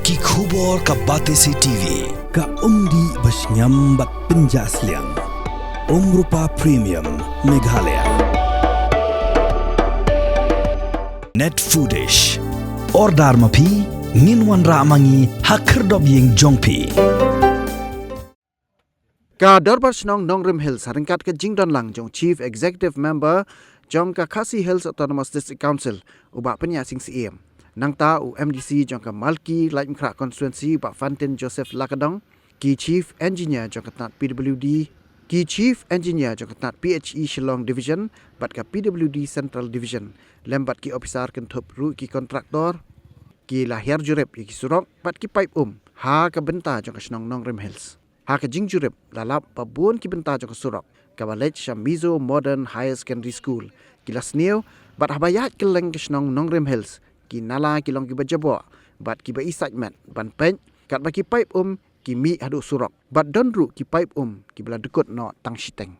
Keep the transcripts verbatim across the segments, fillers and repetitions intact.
Ki khubor ka Batesi T V. Ka umdih ba shngiam bad pynjah sliang. Umrupa Premium Meghalaya. Net Foodish. Order ma phi, ngin wanrah ma ngi ha khyrdop ïing jong phi. Ka Dorbar Shnong Nongrim Hills ha ryngkat ka jingdon lang jong Chief Executive Member jong ka Khasi Hills Autonomous District Council, u Bah Pyniaid Sing Syiem, nangta u M D C jong ka Malki Laitumkhrah Constituency, u Bah Fantin Joseph Lakadong, ki Chief Engineer jong ka tnat P W D, ki Chief Engineer jong ka tnat P H E Shillong Division bad ka P W D Central Division, lem bad ki ophisar kynthup ruh ki kontraktor, ki la hiar jurip ïa ki surok bad ki paip um ha ka bynta jong ka shnong Nongrim Hills. Ha ka jingjurip la lap ba bun ki bynta jong ka surok kaba leit sha Mizo Modern Higher Secondary School ki la sniew, bad haba ïaid kylleng ka shnong Nongrim Hills, ki nala ki long kiba jaboh bad kiba isait met ban peit, katba ki paip um ki mih haduh surok bad don ruh ki paip um kiba la dkut noh tang shiteng.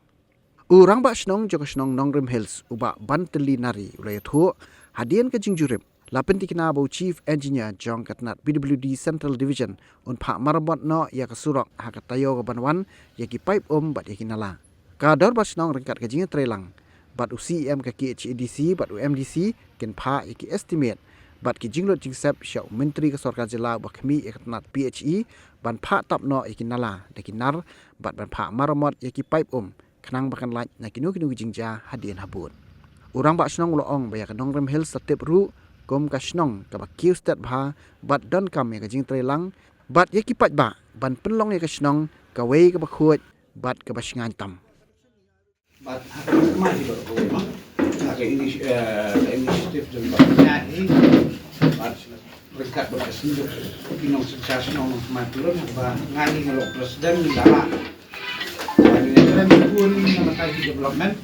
U Rangbah Shnong jong ka shnong Nongrim Hills, u Bah Bantylli Nari, u la ïathuh, hadien ka jingjurip la pynthikna ba u Chief Engineer jong ka tnat P W D Central Division un phah maramot noh ïa ka surok ha ka taïew kaban wan, ïa ki paip um bad ïa ki nala. Ka Dorbar Shnong ryngkat ka jingïatreilang bad u C E M ka K H A D C bad u M D C kin phah ïa ki estimate bad ki jinglut jingsep sha u Myntri ka Sorkar Jylla uba khmih ïa ka tnat P H E ban phah tap noh ïa ki nala da ki nar bad ban phah maramot ïa ki paip um, khnang ba kan lait na kino kino ki jingjia hadien habud. U Rangbah Shnong u la ong ba ïa ka Nongrim Hills la tip ruh kum ka shnong kaba kiew stet bha bad donkam ïa ka jingtreilang bad ïa ki paidbah ban pynlong ïa ka shnong kawei kaba khuid bad kaba shngaiñ tam. Bad ha ka ma hi ba ko ma ha ka ini-, eh, ka initiative jong ba nya hi bad ryngkat bad ka senduk ki nongsynshar shnong Nongthymmai Pyllun, ba nga hi nga long president, nga la Kren pun na mata ki development.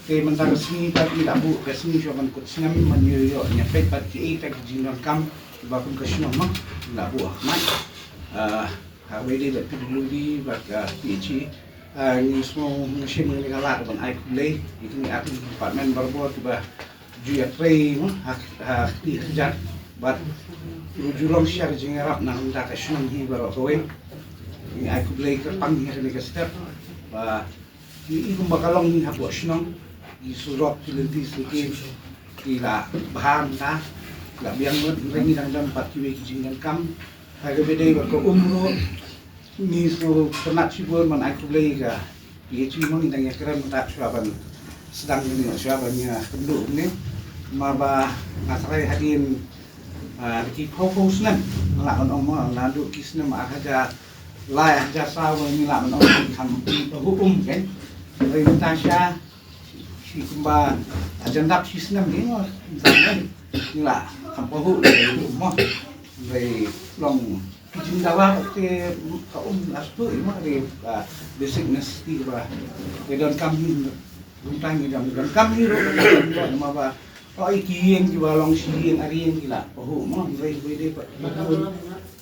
Te mynta ka sngi pat ngi la buh ka sngi shuwa ban kut snem ban ïoh ïoh ïa peit pat kiei kita ki jingdonkam ba kum ka shnong ma ngi la buh ha khmat. Ah, ha kaba ïadei bad P W D bad ka P H E. Ah, ngi sngew ngi shim ngi ka lad ban ai khublei ïa kine ki department barabor kiba ju ïatrei mo ha, ha kti ha kjat bad ju long sha ka jingïarap na ka bynta ka shnong hi baroh kawei. Ngi ai khublei kyrpang hi ha kane ka step ba ngi i kumba ka long hi hapoh shnong, ki surok ki lynti shnong ki la bha mynta, ki la biang lut, hynrei ngi dang don pat kiwei ki jingdonkam. Ha kaba ïadei bad ka um ruh ngi sngewtynnat shibun ban ai khublei ka P H E mo, ngi dang ïakren mynta shuwa ban sdang kane, shuwa ban ïakynduh kumne. Namar ba nga tharai hadien, ah, ki phew phew snem nga lah ban ong mo, naduh ki snem ar hajar lai ar hajar saw ngi lah ban ong kham pahuh um, kan. Hynrei mynta sha shi kumba, ah, jan dap shi snem ngi mo, ngi lah kham pahuh um mo. Hynrei long ki jingdawa bad te ka um la shu ïa ma ri, ah, basic necessity ba te donkam hi, donkam hi, donkam hi ruh, namar ba, oh, i ki ïing kiba long shi ïing ar ïing ki la pahuh mo, hynrei hynrei dei pat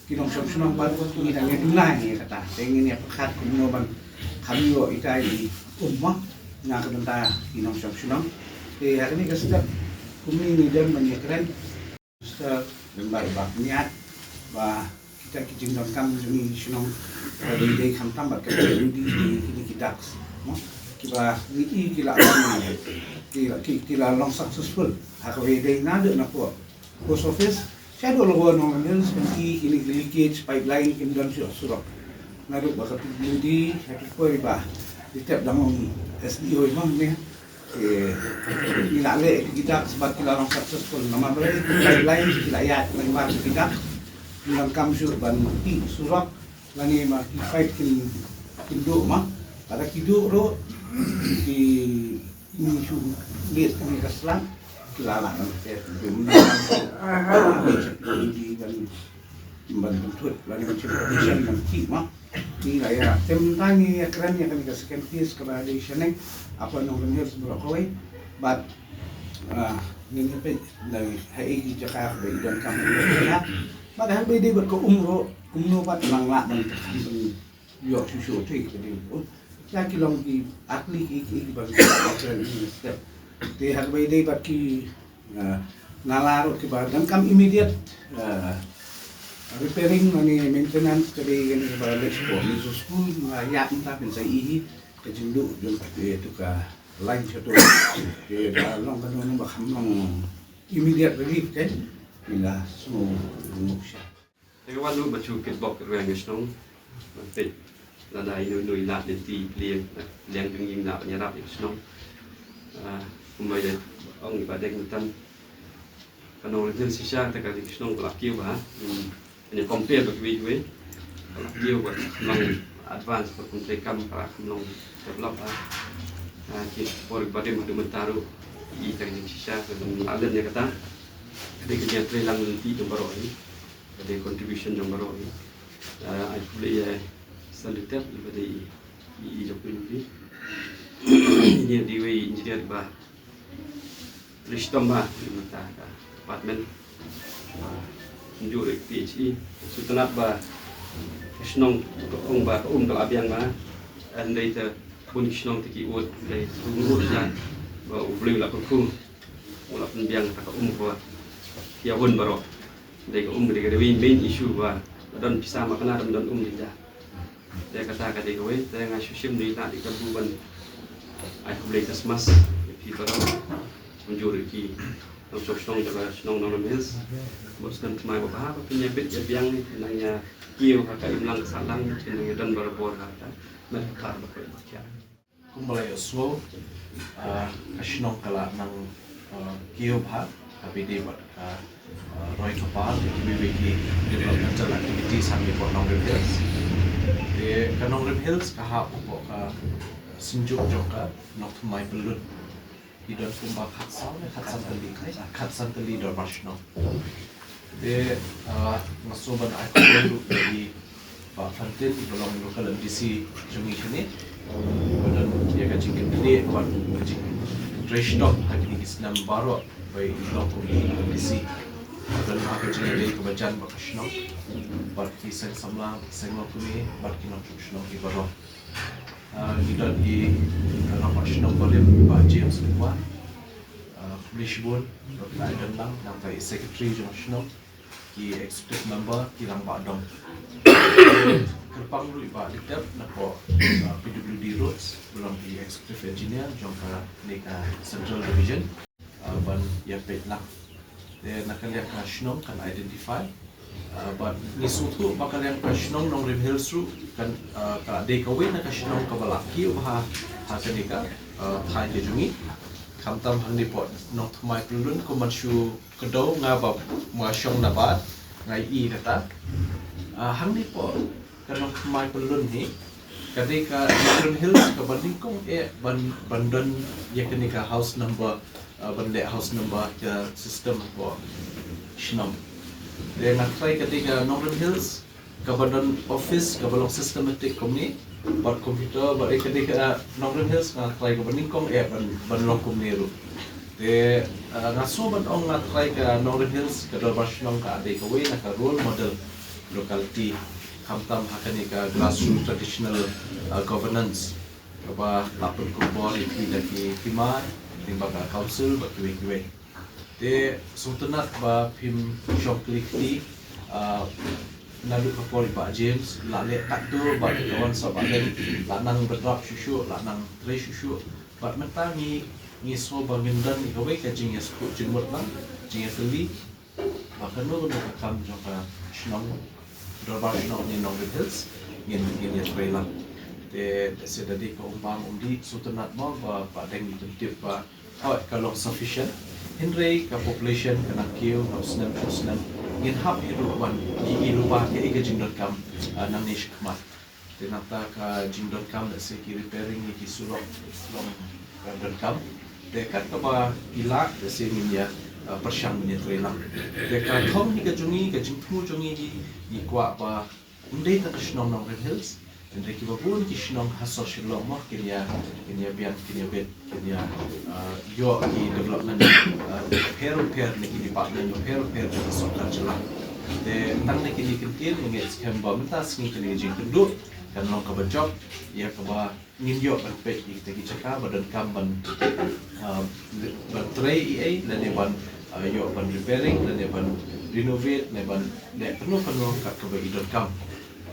ki nongshong shnong bad ngi dang ïa duna ïa kata te ngin ïa pyrkhat kumno ban kham ïoh ita i um mo na ka bynta ki nongshong shnong. Te ha kane ka step kumne ngi don ban ïakren Mister Limbai Bah Niat, ba kita ki jingdonkam jong ngi shnong, ba dei dei khamtam bad ka dei dei kini ki ducts mo, kiba ngi i ki la long, ki la, ki, ki la long successful. Ha kaba dei naduh na post office shaduh la wan Nongrim Hills, kini ki, kini ki leakage pipeline kin don shuh surok. Naduh ba ka P W D ha ki poi ba di tep dang ong S D O i mo ne. Ki, ngi la leh ki ducts bad ki la long successful. Namar balei ki pipeline ki la ïaid lyngba ki ducts. Ngi donkam shuh ban tih surok lane ma ki pipe kin, kin duh ma. Lada ki duh ruh ki, ngi shu leit kane ka slang ki la lah ban teh. Ki mynta ban, ban ban pynthut lane ban shu condition ban tih ma. Ngi la ïa, te mynta ngi ïa kren ïa kane ka second phase kaba dei shaneng, hapoh Nongrim Hills baroh kawei. Bad, ah, ngin ïa peit na ha ei ki jaka kaba i donkam ïa. Bad ha kaba dei bad ka um ruh, kumno bad nang lah ban, ban ïoh shuh shuh te kaba dei. Ïa ki long ki ar tylli ki, ki, ki ba kren ïa step. Te ha kaba dei bad ki Ah, nala ruh kiba donkam immediate, ah, Repairing lane maintenance ka dei kane ba leh shuh. Ngi shu skul nga ïa mynta phin sa ïohi ka jingduh jong kata ka line sha to. Te ba long kano kano ba kham long immediate relief te ngi la sngew nguh sha. Te ka wan ruh ba shu kitbok ruh ïa ka shnong. Ban peit lada ino ino i lad lynti i pliang, liang jong ngi na ban ïarap ïa ka shnong. Ah, kumba ïa ong i Bah Deng mynta. Ka Nongrim Hills shisha kata ka dei ka shnong ka la kiew bha. Hmm. Hynrei compare bad kiwei kiwei, ka la kiew bad ka long advance bad kumta kam ka la long develop bha. Ah, ki por ba dei ma dei mynta ruh i ka dei shisha ka dei la len ïa kata. Ka dei ka jingtrei lang lynti jong baroh hi. Ka dei contribution jong baroh hi. Ah, ai khublei ïa i Sir Lieutenant i ba dei i, i, i jong phi. Ini dei wei engineer ba Ristom ba, di mata ka department, ah, njuk ri P H E, sngewtynnat ba ka shnong ka ong ba ka um ka la biang ba, hynrei te bun ki shnong te ki ud, hynrei shu ngut na ba U Blei u la kyrkhu, u la pynbiang ta ka um ko ïa bun baroh. Dei ka um, dei ka dei main issue ba la don pisa ma kane, don um dei ja. Te kata ka dei kawei, te nga shu shim dei na dei ka bu ban ai khublei Christmas ïa phi baroh. Mynjur ïa ki nongshong shnong jong ka shnong Nongrim Hills. Bad snem thymmai ba bha ba phin ïa bit ïa biang, phin nang ïa kiew ha ka imlang ka sahlang, phin nang ïa don barabor ha ka met ka phad ba koit ba khiah. Kumba la ïohsngew, ah, ka shnong ka la nang, ah, kiew bha, ka bit dei bad ka, ah, roi ka par, ki bit ki developmental activities ha ki por Nongrim Hills. Te ka Nongrim Hills ka hap hapoh ka synjuk jong ka Nongthymmai Pyllun. Ki don kumba khatsan, khatsan tylli, khatsan tylli dorbar shnong. Te, ah, nga sngewbha ban ai khublei ruh ïa i Bah Fantin, ba long local M D C jong ngi shane. Ba don ïa ka jingkyndiah bad ka jingtrei shitom ha kine ki snem baroh ba i long kum i M D C. Ba don ha ka jingïadei kaba jan bad ka shnong, bad ki seng samla, ki seng longkmie, bad ki nongshong shnong ki baroh. Ah, ngi don i, ah, rangbah shnong barim, Bah James Lyngwa. Ah, khublei shibun, ba phi la ai don lang, nangta i secretary jong shnong, ki executive member, ki rangbah dong. Kyrpang ruh i Bah Litep napoh, ah, P W D Roads, ba long i executive engineer jong kane ka Central Division. Ah, ban ïa peit lang. Te na ka liang ka shnong kan identify. Ah, bad ngi sngewthuh ba ka liang ka shnong Nongrim Hills ruh kan, ah, ka dei kawei na ka shnong kaba la kiew bha ha kane ka, ah, thaiñ ka jong ngi. Khamtam hangne hapoh Nongthymmai Pyllun, kumba shu kdew nga ba ma shong na bad nga ïohi kata. Ah, hangne hapoh ka Nongthymmai Pyllun hi ka dei ka Nongrim Hills kaba nyngkong eh ban, ban don ïa kane ka house number, ah, ban leh house number ka system hapoh shnong. Te nga trai ka dei ka Nongrim Hills kaba don office kaba long systematic kumne, bad computer, bad eh ka dei ka Nongrim Hills nga trai kaba nyngkong eh ban, ban long kumne ruh. Te, ah, nga shu ban ong nga trai ka Nongrim Hills ka dorbar shnong ka dei kawei na ka role model locality, khamtam ha kane ka grassroots traditional, ah, governance kaba la pynkup bor ïa ki da ki hima, lyngba ka council bad kiwei kiwei. Te sngewtynnat ba phim shong kli kti, ah, naduh ka por i Bah James la leh katto bad ka wan sa Bah Len, la nang bynrap shuh shuh, la nang trei shuh shuh. Bad mynta ngi, ngi sngew ba ngin don ïa kawei ka jingïasngewthuh jingmut lang, jingïatylli ba kano kano ka kam jong ka shnong, dorbar shnong ne Nongrim Hills, ngin, ngin ïatrei lang. Te, te lehse da dei ka um bang um dih, sngewtynnat mo ba, ba dang ïa pyntip ba hooid ka long sufficient. Hynrei ka population ka nang kiew, ka snem, ka snem. Ngin hap hi ruh ban ïohi lypa kaei ka jingdonkam, ah, nangne shakhmat. Te nangta ka jingdonkam, lehse ki repairing ïa ki surok, long ka donkam. Te kat kaba ki lah, lehse ngin ïa, ah, pyrshang ngin ïatrei lang. Te ka thong hi ka jong ngi, ka jingthmu jong ngi hi, ngi kwah ba ym dei tang ka shnong Nongrim Hills, hynrei kiba bun ki shnong ha sor Shillong mo, kin ïa, kin ïa biang, kin ïa bit, kin ïa, ah, ïoh ki development, ah, bapher bapher na ki department bapher bapher jong ka sorkar jylla. Te tang na kine ki kyntien, nga ngeit skhem ba mynta sngi kane ka jingkynduh kan long kaba jop ïa kaba ngin ïoh ban peit ïa kita ki jaka ba donkam ban, ah, ban trei ei ei, lane ban, ah, ïoh ban repairing, lane ban, renovate ne ban leh kano kano kat kaba i donkam.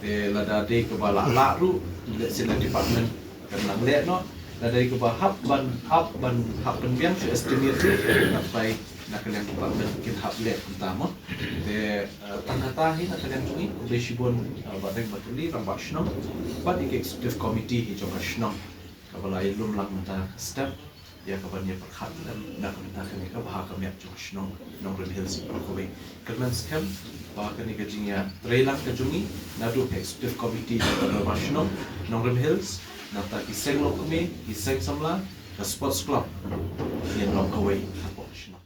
Te lada dei kaba lah lah ruh, lehse na department kan nang leh noh. Lada dei kaba hap ban, hap ban, hap ban biang shu estimate ruh, na pyrthei na ka liang department kin hap leh kumta mo. Te, eh, tang kata hi na ka liang jong ngi, khublei shibun, eh, Bah Deng Bah Tylli, Rangbah Shnong, bad ïa ka executive committee hi jong ka shnong, kaba la ïalum lang mynta ka step ïa ka ban ïa pyrkhat lem na ka bynta kane ka bha ka miat jong ka shnong Nongrim Hills baroh kawei. Kyrmen skhem ba kane ka jingïatreilang ka jong ngi naduh ka executive committee jong ka dorbar shnong Nongrim Hills, nangta ki seng longkmie, ki seng samla, ka sports club, ïa long kawei hapoh shnong.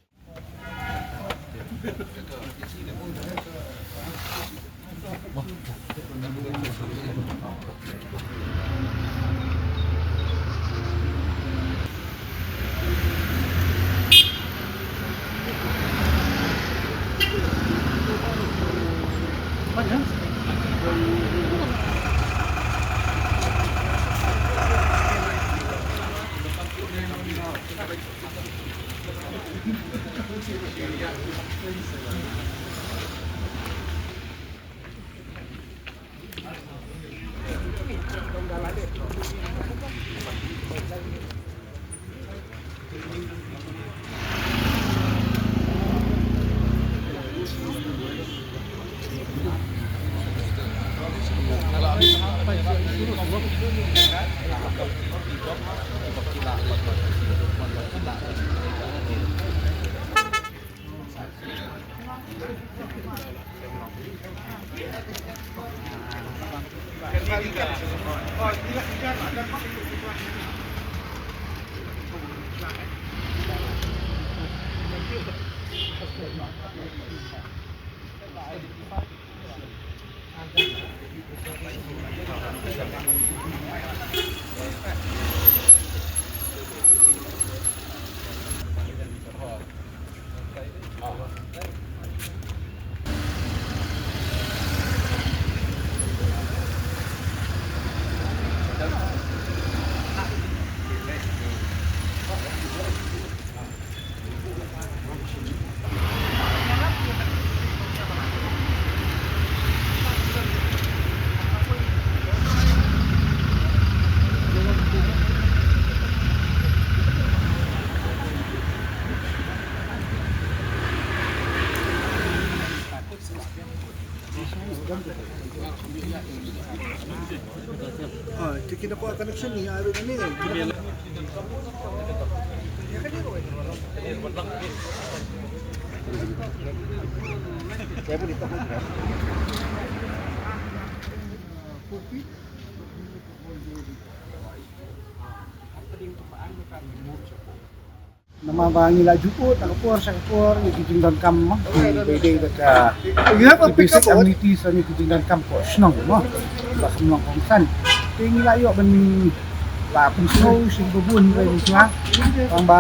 Ah, kita kena buat connection ni, ada ni. Namar ba ngi la ju bud na ka por sha ka por ïa ki jingdonkam mo, ba ïadei bad ka, ïa ka basic amenities lane ki jingdonkam hapoh shnong mo, ba kam long kongsan. Te ngi la ïoh ban la pynsngew sha kiba bun hynrei mynshuwa, tang ba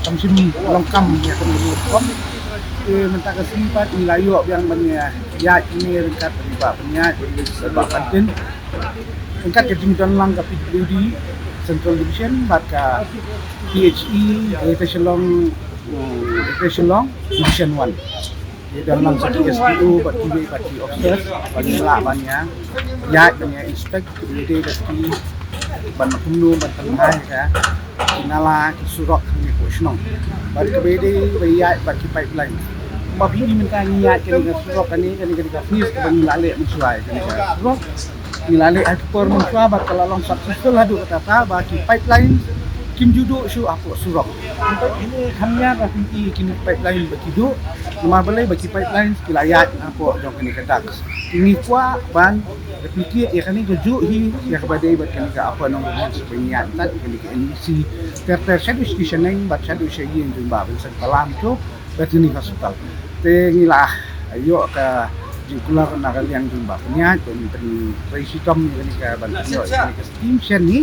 kam shym long kam ïa kane ka rukom. Te mynta ka sngi pat ngi la ïoh biang ban ïa ïaid kine ryngkat bad i Bah Pynïaid, bad i Bah Martin. Ryngkat ka jingdon lang ka P W D Central Division bad ka P H E Greater Shillong, uh, Greater Shillong Division one. Ïa don lang sa ki S D O bad kiwei bad ki officers ban ïa lah ban ïa ïaid ban ïa inspect kaba ïadei bad ki, ban kumno ban pynbha ïa ka, ki nala, ki surok hangne hapoh shnong. Bad kaba ïadei ba ïaid bad ki pipeline. Kumba phi i mynta ngi ïaid kane ka surok kane, kane, kane ka phase kaba ngi la leh mynshuwa ïa kane ka surok. Ngi la leh ha ka por mynshuwa bad ka la long successful haduh katta katta ba ki pipeline kim ju duh shuh hapoh surok. Hynrei kine kham ïar ba phi i kine pipeline ba ki duh. Namar balei ba ki pipeline ki la ïaid hapoh jong kane ka dak. Te ngi kwah ban replicate ïa kane kajuh hi ïa kaba dei bad kane ka Upper Nongrim Hills ba ngi ïaid bad kane ka N E C ter ter shaduh sha ki shaneng bad shaduh sha ïing jong i Bah Vincent Palam tu. Bad kane ka hospital. Te ngi la ïoh ka jingkular na ka liang jong i Bah Pynïaid ban pyntrei shitom ïa kane ka, ban pynïoh ïa kane ka scheme shen hi.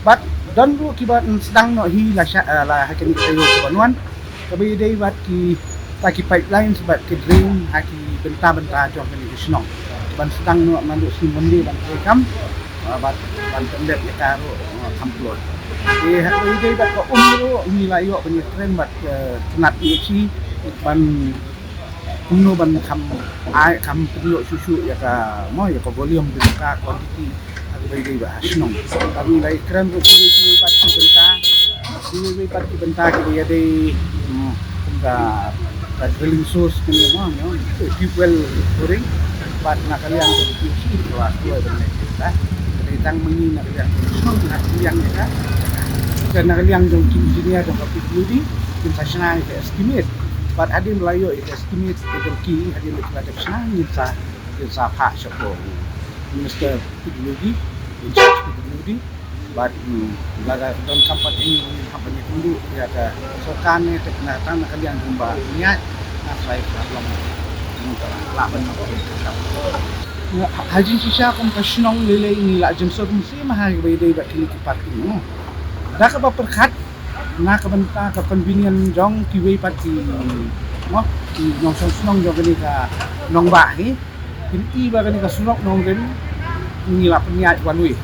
Bad don ruh kiba sdang noh hi la sha, eh, la ha kane ka taïew kaban wan. Kaba ïadei bad kita ki pipelines bad ki drain ha ki bynta bynta jong kane ka shnong. Ban sdang noh naduh snem ban dei ban treikam, ah, bad ban pyndep ïa ka ruh, ah, kham kloi. Te ha kaba ïadei bad ka um ruh ngi la ïoh ban ïatren bad, eh, tnat P H E ban Kumno ban kham ai, kham pynïoh shuh shuh ïa ka, mo, ïa ka volume jong ka quantity ha kaba ïadei bad ha shnong. Bad ngi la ïakren ruh kiwei kiwei pat ki bynta, kiwei kiwei pat ki bynta kiba ïadei, mm, kum ka, ka drilling source kane, mo, mo, tube well boring. Bad na ka liang jong ki, ki la duwai ban leh kita. Ka dei tang ma ngi na ka liang jong shnong, na ka liang jong ka, ka na ka liang jong ki engineer jong ka P W D, kin sa shna ïa ka estimate. Bad hadien ba la ïoh ïa ka estimate jong ki, hadien ba ki la dep shna, ngin sa, ngin sa phah sha u Minister P W D, in charge P W D. Bad, mm, lada donkam pat, ngin hap ban ïakynduh ïa ka sorkar ne, te na tang na ka liang jong ba ïaid, na trai ka long, ngin sa lah ban. Ha, ha jingshisha kum ka shnong lei lei ngi la jemsor mynsiem ha kaba ïadei bad kine ki parking, mo. Da kaba pyrkhat na ka bynta ka convenience jong kiwei pat ki, mo, ki nongshong shnong jong kane ka nongbah hi. Kin i ba kane ka surok Nongrim ngi la pynïaid one way.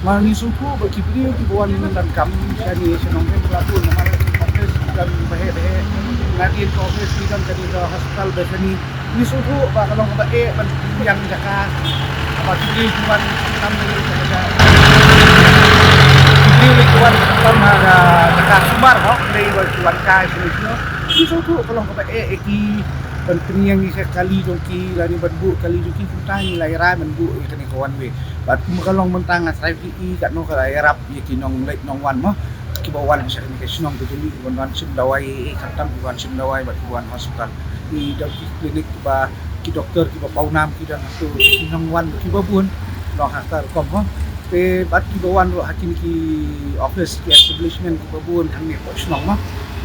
Ma ngi sngewthuh ba ki briew kiba wan donkam shane sha Nongrim la bun, namar ki office ki don baheh baheh. Nadien ka office ki don kane ka hospital Bethany. Ngi sngewthuh ba ka long kaba eh ban pynbiang jaka. Ba ki briew ki wan tam, ki briew ki wan tam ha ka jaka sumar, hok dei ba ki wan kai sini sini. Ngi sngewthuh ka long kaba eh ïa ki ban pynïeng ïa ka kali jong ki, lane ban buh kali jong ki, kumta ngi la ïarai ban buh ïa kane ka one way. Bad kumba ka long mynta nga trai phi i katno ka la ïarap ïa ki nongleit nongwan, mo, kiba wan sha kane ka shnong ka jong ngi, kiba wan shim dawai, eh, khamtam kiba wan shim dawai bad kiba wan hospital. Ngi don ki klinik kiba, ki doktor kiba pawnam ki don hato, ki nongwan kiba bun, long ha ka rukom, mo. Te bad kiba wan ruh ha kine ki office, ki establishment kiba bun hangne hapoh shnong, mo.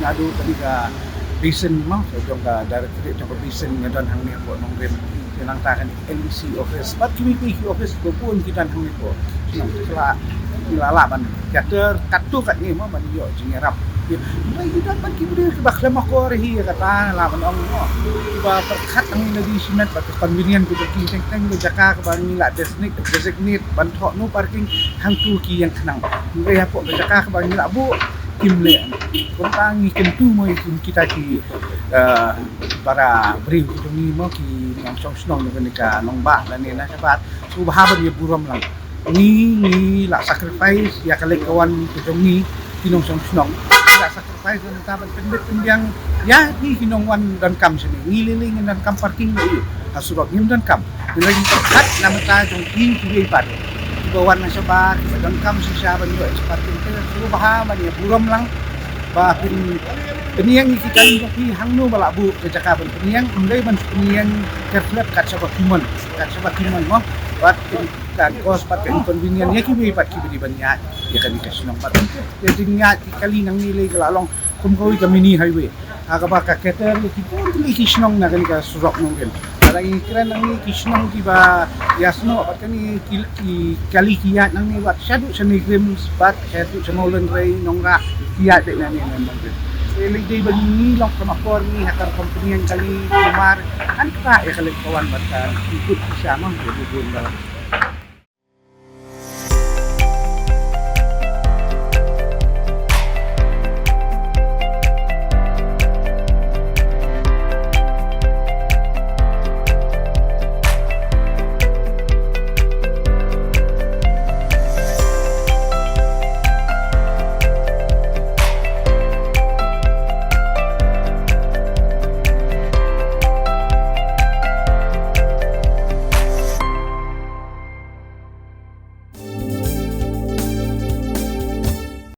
Naduh kane ka basin, mo, ka jong ka directorate jong ka basin nga don hangne hapoh Nongrim. Te nangta kane L E C office, bad kiwei kiwei ki office kiba bun ki don hangne hapoh shnong. Te la, la lah ban ïatrei katto katne, mo, ban ïoh jingïarap. Ïa, hynrei ki don bad ki briew kiba khlem akor hi ïa kata, la ban ong, mo, kiba pyrkhat hangne la dei shimet bad ka convenience ka jong ki, teng teng ka jaka kaba ngi la designate, designate ban thoh no parking, hangtu ki ïeng khnang. Hynrei hapoh ka jaka kaba ngi la buh, kim leh. Kumta ngi kyntu, mo, ïa ki, kita ki, eh, para briew ki jong ngi, mo, ki nongshong shnong jong kane ka nongbah lane na shabar. Sngewbha ban ïa burom lang. Ngi, ngi la sacrifice ïa ka leit ka wan ka jong ngi ki nongshong shnong. Ngi la sacrifice na ka bynta ban pynbeit pynbiang ïa ngi ki nongwan donkam shane. Ngi lei lei ngin donkam parking, ïa, ha surok ngim donkam. Ngi la ïa pyrkhat na ka bynta jong ki kiwei pat kiba wan na shabar, kiba donkam shisha ban ïoh parking. Te sngewbha ban ïa burom lang ba phin pynïeng ïa ki kali jong phi hangno ba la buh ka jaka ban pynïeng, ym dei ban pynïeng kyrpad kat shaba ki mon, kat shaba ki mon, mo. Bad kan cause pat ka inconvenience ïa kiwei pat kiba dei ban ïaid ïa kane ka shnong. Bad ïa jingïaid ki kali nangne lei ka la long kum kawei ka mini highway ha kaba ka cater ïa ki bun tylli ki shnong na kane ka surok Nongrim. Lada ngi kren nangne ki shnong kiba ïasnoh bad kane ki, ki kali ki ïaid nangne bad shaduh sha Nongrim bad shaduh sha Mawlynrei, Nongrah, ki ïaid beit nangne na Nongrim. Te lei dei ba ngi long khlem akor ngi ha ka rukom pynïeng kali, namar ngan ktah ïa ka leit ka wan bad ka ikut pisa, mo, ïa bun bun ba la